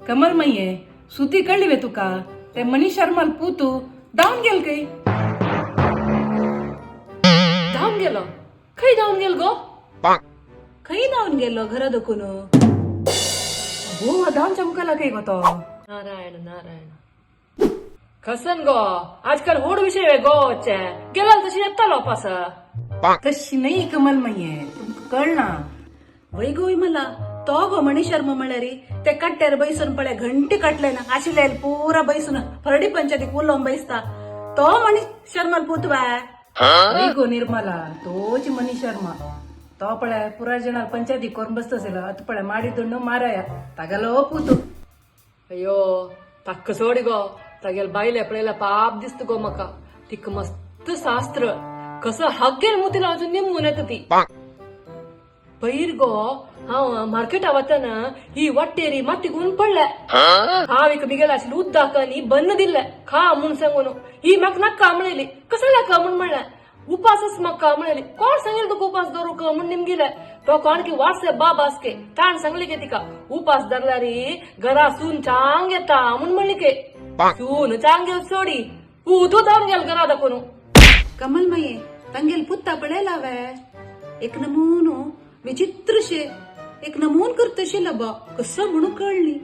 कमलमय्ये सुती कळ्ळी वे तुका? ते मनीष शर्माल पूतू धांवन गेल खंय. धांवन गेलो? खंय धांवन गेल गो? खंय धांवन गेलो घरा दखून? गो, धांवन चमकला खंय गो तो? नारायण नारायण, कसन गो, आजकाल होड विषय गोचे गेला तशी येतालो पास. तशी नाही कमलमय्ये, तुमकां कळना. वय गो मला, तो गो मणी शर्मा म्हळ्यार ते कट्ट्यार बैसून पळय घंटे काटले ना आशिल्ले पुरा बैसून फरडी पंचायतीक उलोवन बैसता तो मणी शर्मा पुतवा. वय गो निर्मला, तोच मनीष शर्मा. तो पळय पुरा जणां पंचायती करून बसतसेल. अत पळय माडी दुण्णು माराया तागेलो पूतू. अय्यो, ताक्क सोड गो, तागेल बायले पळयला पाप दिसत गो म्हाका. तिका मस्त शास्त्र कसं हग्गेल मुतीला अजून निमून येता ती. पयर गो हांव मार्केटा वतना ही वाटेरी माती गुण पडले. हांव एक बिगेल आशिल्ली उद्दाक आनी बन्न दिल्ले खा म्हूण सांगून. ही म्हाका नाका म्हणली. कसं नाका म्हूण म्हणलें. उपासच म्हाका म्हणली. कोण सांगेल तुका उपास दवरूंक म्हूण निमगिले. तो कोण की वासे बाब आसके ताण सांगली के तिका उपास धरल्यार घरा सून चांग येता म्हूण म्हणली के. सून चांग येत सोडी, तूं धांवन गेल घरा दाखोवन. कमलमये, तांगेल पुत्ता पळयला वे? एक नमूनो विचित्र शे, एक नमून करतशे लबा कसं म्हणून कळली.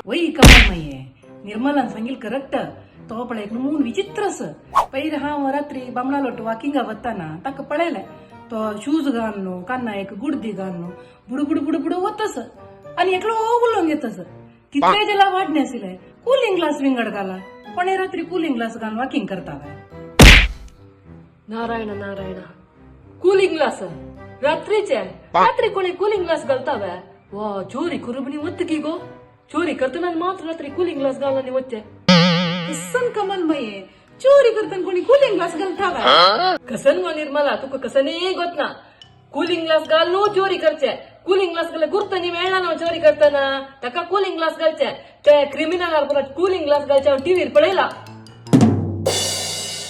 वय कमलमय्ये, निर्मलान सांगील करेक्ट. तो पळय एक नमून विचित्र अस. पयर हांव रात्री बामणालोट वॉकिंगा वताना ताका पळयलें. तो शूज घालून, काना एक गुडदी घालून बुडू बुडू बुडू बुडू वतस आनी एकलो उलोवंक येतस. तितले जेला वाडणे आशिल्ले कुलिंग ग्लास विंगड घाला. कोणे रात्री कुलिंग ग्लास घालून वॉकिंग करता काय? नारायण नारायण, कुलिंग ग्लास रात्रीचे? रात्री कोणी कुलिंग ग्लास घालता वे? वा, चोरी करूबणी वत की गो? चोरी करतना मात्र रात्री कुलिंग ग्लास घालून वच्चे. कसन कमलमये, चोरी करताना कोणी कुलिंग ग्लास घालता वे? कसन गो निर्मला, तुका कसने गोतना. कुलिंग ग्लास घालून चोरी करचे? कुलिंग ग्लास घातले गुर्तनी मेळना ना चोरी करतना. ताका कुलिंग ग्लास घालचे. ते क्रिमिनल कुलिंग ग्लास घालचे हांव टीव्हीर पळयला.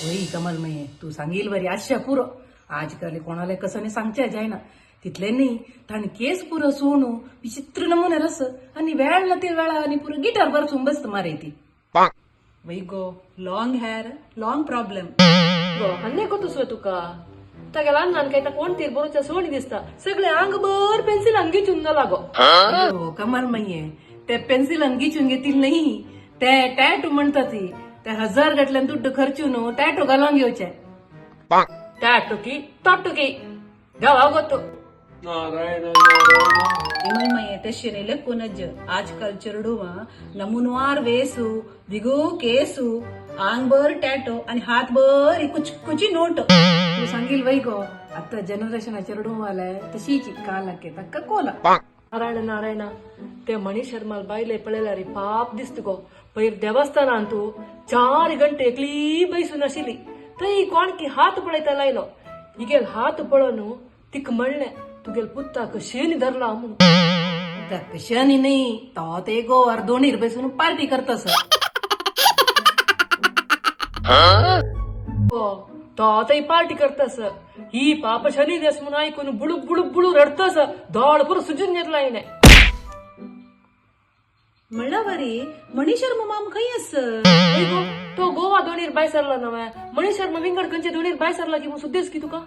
वय कमलमये, तू सांगील बरी आशा पुरो. आजकाल कोणाला कसं नाही सांगचे जायना. तितले नाही, ताणें केस पुरो सोणू विचित्र नमुने रस आणि वेळ ना ते वेळा आणि पुरो गिटार बरसून बसत मारे ती. वय गो, लॉंग हेअर लॉंग प्रॉब्लेम. गो, अन्ने गोतुसवे तुका? तागेला अन्नान काय कोण तीर बरोच्या सोणी दिसता. सगळे अंगभर पेन्सिल अंगी चुन लागो. अयो कमलमय्ये, ते पेन्सिल गिचून घेतील नाही, ते टॅटू म्हणतात ती. ते हजार गटल्यान दुड्ड खर्चून टॅटू घालून घेवचे. ಟ್ಯಾಟುಕಿ ತೊಟ್ಟುಕಿ ದೇವ ಗೊತ್ತು. नारायण नारायण. विमलमये, तशी न्ही लक्कूनज. आजकाल चेडूवा नमुनवार वेसू, दिगो केसू, आंगभर टॅटो आणि हातभर कुचकुची नोट. तू सांगील वै गो, आता जनरेशन चेडूवाले तशीची कालಕ್ಕೆ ತಕ್ಕ ಕೋಲ. ನಾರಾಯಣ ನಾರಾಯಣ, ते मणी शर्माल बायले पळयल्यार पाप दिसत गो. पयर देवस्थानांत तूं 4 गंटे एकली बैसून आशिल्ली. थंय कोणकी हात पळयता लायलो. हिगेल हात पळोवन तिका म्हणलें, तुगेल पुत्ताक शेणी धरला म्हणून. तक शनी नाही, तो ते गोवार दोणीर बसून पार्टी करतस. गो, तो थंय पार्टी करतस. ही पाप शनी देस म्हणून ऐकून बुडू बुडू बुडू रडतस. दोळ पुरो सुजून घेतला हिने. म्हणल्यावरी मणी शर्मा माम खंय आस? हय गो, तो गोवा दोणीर बाय सरला नव्हे. मणी शर्मा विंगड खंयच्या दोणीर बाय सरला की म्हणून सुद्देस की तुका?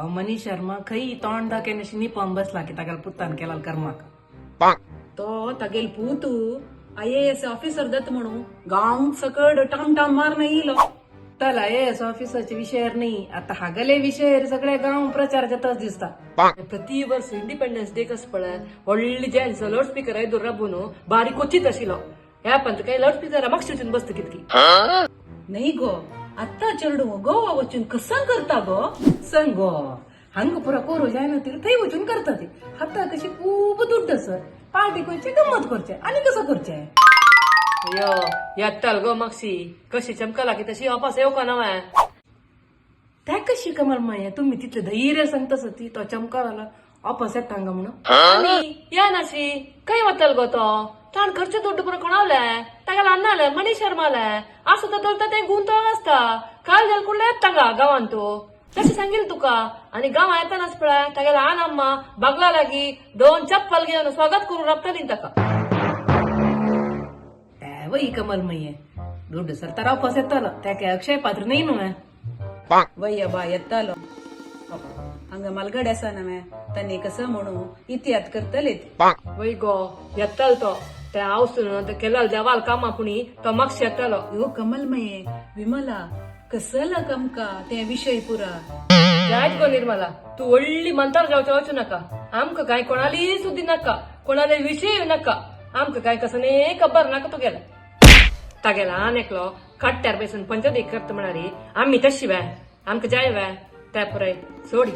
मनीष शर्मा खई तोंड दाखयनशी निपम बसला की तागेल पुत्तान केला कर्माक. तो तागेल पूतू आयएएस ऑफिसर दत्त म्हणून गांव सकड टाम टाम मार येयलो. चला, एस ऑफिसाचे विषयार नाही, आता हागले विषयार सगळे गांव प्रचार जातच दिसता. प्रति वर्स इंडिपेंडन्स डे कस पळय व्हडली जेंट्स लाउड स्पीकर एदूर राबून बारीक कोचीत आशिल्लो. ह्या पंत काय लाउड स्पीकर मागशी बसत कितकी. नाही गो, आत्ता चेडू गोवा वचून कसां करता गो? संग गो, हांगा पुरा कोरू जायना ती थंय वचून करता ती. आता कशी खूब दुड्ड आस, पार्टी करचे, गम्मत करचे आनी कसं करचे. अय्यो, येताल गो मागशी कशी चमकाला की तशी वापस येऊ का नव्हे. त्या कशी कमल माया, तुम्ही तितले धैर्य सांगतास ती तो चमकावाला वापस येता हांगा म्हणून. आनी या नाशी खंय वतल गो तो? ताण खर्च दुड्ड पुरो कोणावले तागेले अन्नाले मनीष शर्माले. आसू तर दलता ते गुंतवण आसता. काल जाल कुडले येता गावान तूं. तशें सांगील तुका. आनी गांवां येतानाच पळय तागेल्या आन अम्मा बागला लागी दोन चप्पल घेवन स्वागत करून राबताली ताका. ते वय कमल मये दुड्ड सरता रावपास येतालो तेका अक्षय पात्र न्ही न्हू. वय्य बा येतालो. हांगा मालगड आसा ना तांणी कसं म्हणू इतिहात करतले. वय गो, येतालो तो ते हांव केल्याल देवाल कामा पुणी तो मागशी येतालो. यो कमलमये, विमला, कसला कमका ते विषय पुरा. जायत गो निर्मला, तू व्हडली मंतार जावचें वचू नाका. आमकां काय कोणाली सुद्दी नाका, कोणाले विशय नाका. आमकां काय कसं न्ही खबर नाका. तुगेला तागेला आन एकलो कट्ट्यार बेसून पंचायत करता म्हणाली, आमी तशी वे आमकां जाय वे त्या पुराय सोडी.